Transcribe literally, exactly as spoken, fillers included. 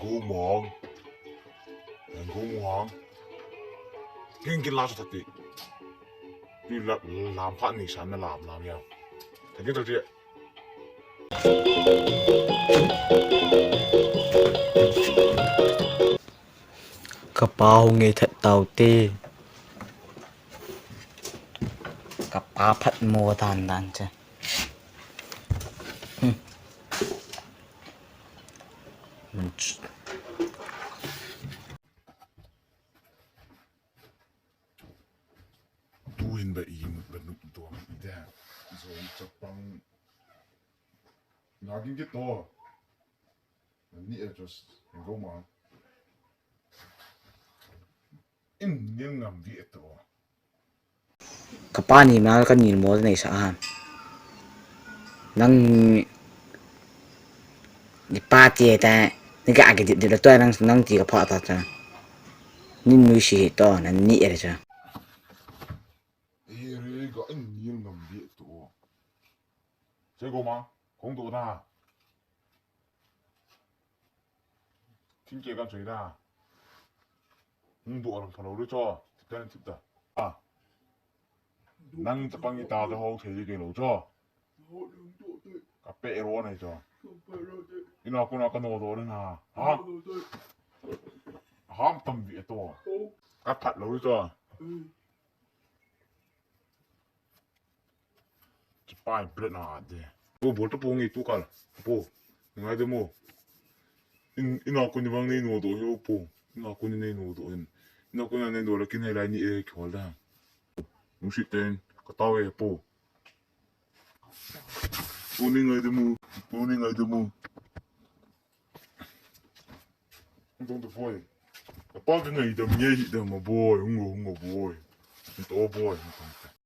Go mong. Go mong. King kin la sa thati. Tui la lam phat ni sa na lam lam ya. Thati thati. Ka pa hung ngai that tau te. Ka pa phat mo dan dan che. Hmm. Tu hin ba i mut ba nuk tuam i te. Zong chapang. Nagin kito. Ni e just go ma. In nil ngam di e to. Ka pa ni ma ka nil mo nei sa a. Nang ni pa ti ta ni ka agi di di la to nang nang ti ka pha ta ta. Ni nui si to na ni e cha. E re ga in nil ngam di e to. Che go ma, kong to ta. Thim ke kan choi da. Hung do lang phalo le cho. Thip ta thip ta. A. Nang chapang i ta ta ho thei ke lo cho. Ka pe ro nei cho. Ina ko na ka no do na. Ha? Ham tam vi to. Ka phat lo cho. Chipai bread na de. Bo bol to po ngi tu kal. Po. Ngai de mo. In ina ko ni bang nei no do yo po. Ina ko ni nei no do in. Ina ko na nei do la kin hai lai ni e khol da. Nung si ten ka tau e po. Po ni ngai de mo. Po ni ngai de mo. Hung tong to boy. Apa ka ngai dam ye hi dam boy. Hung go hung go boy. Hung to boy. Hung tong to.